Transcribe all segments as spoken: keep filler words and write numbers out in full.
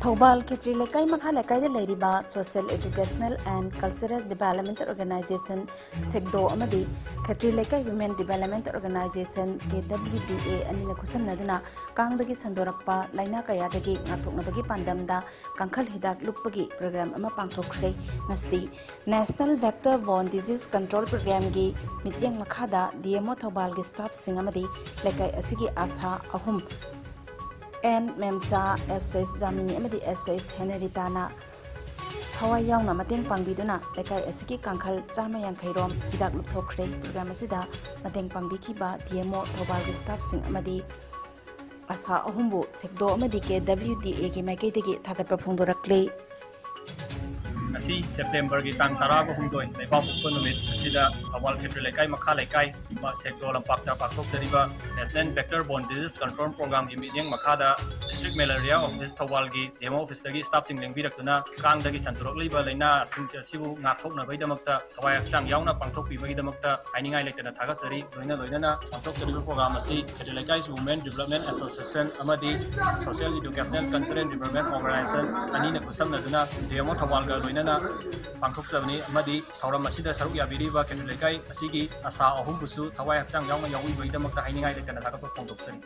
ꯊꯧꯕꯥꯜ ꯈꯦꯇ꯭ꯔꯤ ꯂꯩꯀꯥꯏ ꯃꯈꯥ ꯂꯩꯀꯥꯏꯗ ꯂꯩꯔꯤꯕ Social Educational and Cultural Development Organization, ꯁꯦꯛꯗꯣ, ꯑꯃꯗꯤ ꯈꯦꯇ꯭ꯔꯤ ꯂꯩꯀꯥꯏ Women Development Organization, K W D A, ꯑꯅꯤꯅ ꯈꯨꯠꯁꯝꯅꯗꯨꯅ ꯀꯥꯡꯗꯒꯤ ꯁꯟꯗꯣꯔꯛꯄ ꯂꯥꯏꯅꯥ ꯀꯌꯥꯗꯒꯤ ꯉꯥꯛꯊꯣꯛꯅꯕꯒꯤ ꯄꯥꯟꯗꯝꯗ ꯀꯥꯡꯈꯜ ꯍꯤꯗꯥꯛ ꯂꯨꯞꯄꯒꯤ program ꯑꯃ ꯄꯥꯡꯊꯣꯛꯈ꯭ꯔꯦ꯫ ꯉꯁꯤ National Vector Borne Disease Control Programꯒꯤ ꯃꯤꯠꯌꯦꯡ ꯃꯈꯥꯗ D M O ꯊꯧꯕꯥꯜꯒꯤ staffꯁꯤꯡ ꯑꯃꯗꯤ ꯂꯩꯀꯥꯏ ꯑꯁꯤꯒꯤ ꯑꯁꯥ ꯑꯍꯨꯝ, ꯑꯦꯟ ꯃꯦꯝꯆꯥ, ꯑꯦꯁ ꯑꯦꯁ ꯖꯥꯃꯤꯅꯤ ꯑꯃꯗꯤ ꯑꯦꯁ ꯑꯦꯁ ꯍꯦꯅꯔꯤꯇꯥꯅ ꯊꯋꯥꯏ ꯌꯥꯎꯅ ꯃꯇꯦꯡ ꯄꯥꯡꯕꯤꯗꯨꯅ ꯂꯩꯀꯥꯏ ꯑꯁꯤꯒꯤ ꯀꯥꯡꯈꯜ ꯆꯥꯝꯃ ꯌꯥꯡꯈꯩ ꯔꯣꯝ ꯍꯤꯗꯥꯛ ꯂꯨꯞꯊꯣꯛꯈ꯭ꯔꯦ꯫ Program ꯑꯁꯤꯗ ꯃꯇꯦꯡ ꯄꯥꯡꯕꯤꯈꯤꯕ D M O ꯊꯧꯕꯥꯜꯒꯤ staffꯁꯤꯡ ꯑꯃꯗꯤ ꯑꯁꯥ ꯑꯍꯨꯝꯕꯨ ꯁꯦꯛꯗꯣ ꯑꯃꯗꯤ K W D Aꯒꯤ ꯃꯥꯏꯀꯩꯗꯒꯤ ꯊꯥꯒꯠꯄ ꯐꯣꯡꯗꯣꯔꯛꯂꯤ꯫ ꯉꯁꯤ Septemberꯒꯤ ꯇꯥꯡ ꯇꯔꯥꯒ ꯍꯨꯝꯗꯣꯏ, ꯂꯩꯕꯥꯛꯄꯣꯛꯄ ꯅꯨꯃꯤꯠ ꯑꯁꯤꯗ ꯊꯧꯕꯥꯜ ꯈꯦꯇ꯭ꯔꯤ ꯂꯩꯀꯥꯏ ꯃꯈꯥ ꯂꯩꯀꯥꯏ ꯁꯦꯛꯗꯣ ꯂꯝꯄꯥꯛꯇ ꯄꯥꯡꯊꯣꯛꯆꯔꯤꯕ National Vector Borne Disease Control Programꯒꯤ ꯃꯤꯠꯌꯦꯡ ꯃꯈꯥꯗ District Malaria Office ꯊꯧꯕꯥꯜꯒꯤ D M O officeꯇꯒꯤ staffꯁꯤꯡ ꯂꯦꯡꯕꯤꯔꯛꯇꯨꯅ ꯀꯥꯡꯗꯒꯤ ꯁꯟꯗꯣꯔꯛꯂꯤꯕ ꯂꯥꯏꯅꯥꯁꯤꯡ ꯑꯁꯤꯕꯨ ꯉꯥꯛꯊꯣꯛꯅꯕꯒꯤꯗꯃꯛꯇ ꯊꯋꯥꯏ ꯍꯛꯆꯥꯡ ꯌꯥꯎꯅ ꯄꯥꯡꯊꯣꯛꯄꯤꯕꯒꯤꯗꯃꯛꯇ ꯍꯥꯏꯅꯤꯡꯉꯥꯏ ꯂꯩꯇꯅ ꯊꯥꯒꯠꯆꯔꯤ꯫ ꯂꯣꯏꯅ ꯂꯣꯏꯅꯅ ꯄꯥꯡꯊꯣꯛꯆꯔꯤꯕ program ꯑꯁꯤ ꯈꯦꯇ꯭ꯔꯤ ꯂꯩꯀꯥꯏ Women Development Association ꯑꯃꯗꯤ Social Educational Cultural Development Organization ꯑꯅꯤꯅ ꯈꯨꯠꯁꯝꯅꯗꯨꯅ D M O ꯊꯧꯕꯥꯜꯒ ꯂꯣꯏꯅꯅ ꯄꯥꯡꯊꯣꯛꯆꯕꯅꯤ ꯑꯃꯗꯤ ꯊꯧꯔꯝ ꯑꯁꯤꯗ ꯁꯔꯨꯛ ꯌꯥꯕꯤꯔꯤꯕ ꯈꯦꯇ꯭ꯔꯤ ꯂꯩꯀꯥꯏ ꯑꯁꯤꯒꯤ ꯑꯁꯥ ꯑꯍꯨꯝꯕꯨꯁꯨ ꯊꯋꯥꯏ ꯍꯛꯆꯥꯡ ꯌꯥꯎꯅ ꯌꯥꯎꯕꯤꯕꯒꯤꯗꯃꯛꯇ ꯍꯥꯏꯅꯤꯡꯉꯥꯏ ꯂꯩꯇꯅ ꯊꯥꯒꯠꯄ ꯐꯣꯡꯗꯣꯛꯆꯔꯤ꯫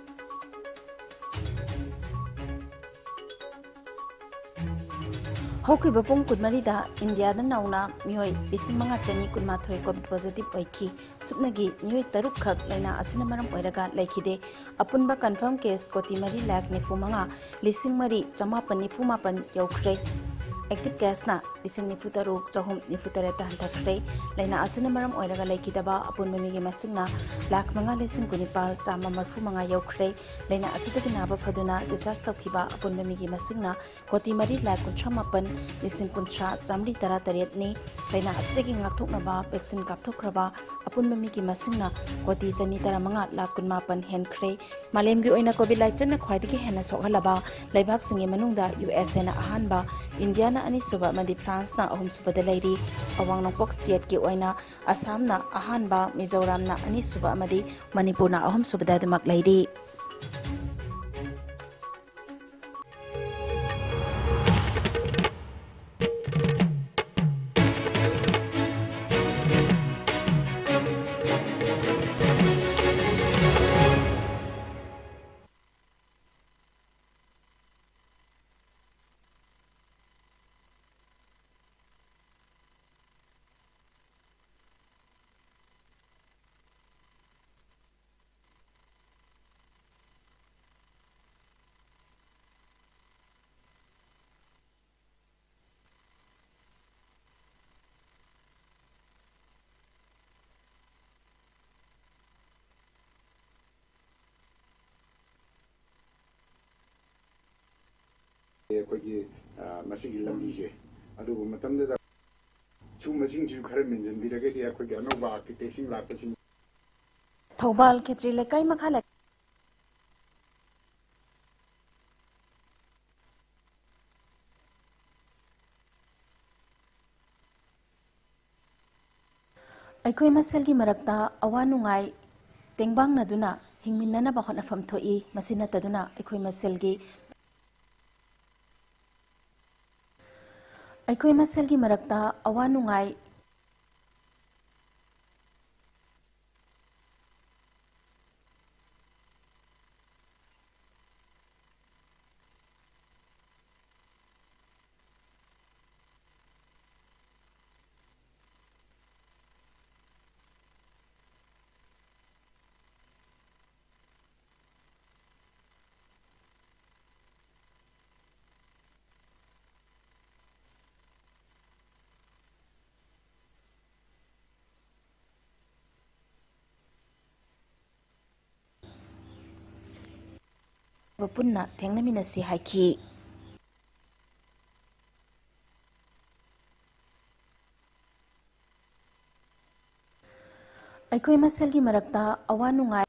ꯍꯧꯈꯤꯕ ꯄꯨꯡ ꯀꯨꯟꯃꯔꯤꯗ ꯏꯟꯗꯤꯌꯥꯗ ꯅꯧꯅ ꯃꯤꯑꯣꯏ ꯂꯤꯁꯤꯡ ꯃꯉꯥ ꯆꯅꯤ ꯀꯨꯟꯃꯥꯊꯣꯏ COVID positive ꯑꯣꯏꯈꯤ꯫ ꯁꯨꯞꯅꯒꯤ ꯃꯤꯑꯣꯏ ꯇꯔꯨꯛꯈꯛ ꯂꯥꯏꯅꯥ ꯑꯁꯤꯅ ꯃꯔꯝ ꯑꯣꯏꯔꯒ ꯂꯩꯈꯤꯗꯦ꯫ ꯑꯄꯨꯟꯕ confirm case ꯀꯣꯇꯤ ꯃꯔꯤ ꯂꯥꯈ ꯅꯤꯐꯨ ꯃꯉꯥ ꯂꯤꯁꯤꯡ ꯃꯔꯤ ꯆꯃꯥꯄꯟ ꯅꯤꯐꯨ ꯃꯥꯄꯟ ꯌꯧꯈ꯭ꯔꯦ꯫ Active caseꯅ ꯂꯤꯁꯤꯡ ꯅꯤꯐꯨ ꯇꯔꯨꯛ ꯆꯍꯨꯝ ꯅꯤꯐꯨ ꯇꯔꯦꯠꯇ ꯍꯟꯊꯈ꯭ꯔꯦ꯫ ꯂꯥꯏꯅꯥ ꯑꯁꯤꯅ ꯃꯔꯝ ꯑꯣꯏꯔꯒ ꯂꯩꯈꯤꯗꯕ ꯑꯄꯨꯟꯕ ꯃꯤꯒꯤ ꯃꯁꯤꯡꯅ ꯂꯥꯈ ꯃꯉꯥ ꯂꯤꯁꯤꯡ ꯀꯨꯟꯅꯤꯄꯥꯜ ꯆꯥꯝꯃ ꯃꯔꯤꯐꯨ ꯃꯉꯥ ꯌꯧꯈ꯭ꯔꯦ꯫ ꯂꯥꯏꯅꯥ ꯑꯁꯤꯗꯒꯤ ꯅꯥꯕ ꯐꯗꯨꯅ discharge ꯇꯧꯈꯤꯕ ꯑꯄꯨꯟꯕ ꯃꯤꯒꯤ ꯃꯁꯤꯡꯅ ꯀꯣꯇꯤ ꯃꯔꯤ ꯂꯥꯈ ꯀꯨꯟꯊ꯭ꯔꯥ ꯃꯥꯄꯟ ꯂꯤꯁꯤꯡ ꯀꯨꯟꯊ꯭ꯔꯥ ꯆꯥꯃꯔꯤ ꯇꯔꯥ ꯇꯔꯦꯠꯅꯤ꯫ ꯂꯥꯏꯅꯥ ꯑꯁꯤꯗꯒꯤ ꯉꯥꯛꯊꯣꯛꯅꯕ vaccine ꯀꯥꯞꯊꯣꯛꯈ꯭ꯔꯕ ꯑꯄꯨꯟꯕ ꯃꯤꯒꯤ ꯃꯁꯤꯡꯅ ꯀꯣꯇꯤ ꯆꯅꯤ ꯇꯔꯥꯃꯉꯥ ꯂꯥꯈ ꯀꯨꯟꯃꯥꯄꯟ ꯍꯦꯟꯈ꯭ꯔꯦ꯫ ꯃꯥꯂꯦꯝꯒꯤ ꯑꯣꯏꯅ COVID ꯂꯥꯏꯆꯠꯅ ꯈ꯭ꯋꯥꯏꯗꯒꯤ ꯍꯦꯟꯅ ꯁꯣꯛꯍꯜꯂꯕ ꯂꯩꯕꯥꯛꯁꯤꯡꯒꯤ ꯃꯅꯨꯡꯗ U S Aꯅ ꯑꯍꯥꯟꯕ, ꯏꯟꯗꯤꯌꯥꯅ ꯑꯅꯤꯁꯨꯕ ꯑꯃꯗꯤ ꯐ꯭ꯔꯥꯟꯁꯅ ꯑꯍꯨꯝꯁꯨꯕꯗ ꯂꯩꯔꯤ꯫ ꯑꯋꯥꯡ ꯅꯣꯡꯄꯣꯛ stateꯀꯤ ꯑꯣꯏꯅ ꯑꯁꯥꯝꯅ ꯑꯍꯥꯟꯕ, ꯃꯤꯖꯣꯔꯥꯝꯅ ꯑꯅꯤꯁꯨꯕ ꯑꯃꯗꯤ ꯃꯅꯤꯄꯨꯔꯅ ꯑꯍꯨꯝꯁꯨꯕꯗ ꯑꯗꯨꯃꯛ ꯂꯩꯔꯤ꯫ ꯑꯩꯈꯣꯏꯒꯤ, ꯑ, ꯃꯁꯤꯒꯤ ꯂꯝꯕꯤꯁꯦ꯫ ꯑꯗꯨꯕꯨ ꯃꯇꯝꯗꯨꯗ ꯁꯨꯝꯕꯁꯤꯡꯁꯤꯁꯨ ꯈꯔ ꯃꯦꯟꯁꯤꯟꯕꯤꯔꯒꯗꯤ ꯑꯩꯈꯣꯏꯒꯤ ꯑꯅꯧꯕ architectꯁꯤꯡ ꯂꯥꯛꯄꯁꯤꯡ꯫ ꯊꯧꯕꯥꯜ ꯈꯦꯇ꯭ꯔꯤ ꯂꯩꯀꯥꯏ ꯃꯈꯥ ꯂꯩ-, ꯑꯩꯈꯣꯏ ꯃꯁꯦꯜꯒꯤ ꯃꯔꯛꯇ ꯑꯋꯥ ꯅꯨꯡꯉꯥꯏ ꯇꯦꯡꯕꯥꯡꯅꯗꯨꯅ ꯍꯤꯡꯃꯤꯟꯅꯅꯕ ꯍꯣꯠꯅꯐꯝ ꯊꯣꯛꯏ꯫ ꯃꯁꯤ ꯅꯠꯇꯗꯨꯅ ꯑꯩꯈꯣꯏ ꯃꯁꯦꯜꯒꯤ, ꯑꯩꯈꯣꯏ ꯃꯁꯦꯜꯒꯤ ꯃꯔꯛꯇ ꯑꯋꯥ ꯅꯨꯡꯉꯥꯏ ꯄꯨꯟꯅ ꯊꯦꯡꯅꯃꯤꯟꯅꯁꯤ ꯍꯥꯏꯈꯤ꯫ ꯑꯩꯈꯣꯏ ꯃꯁꯦꯜꯒꯤ ꯃꯔꯛꯇ ꯑꯋꯥ ꯅꯨꯡꯉꯥꯏ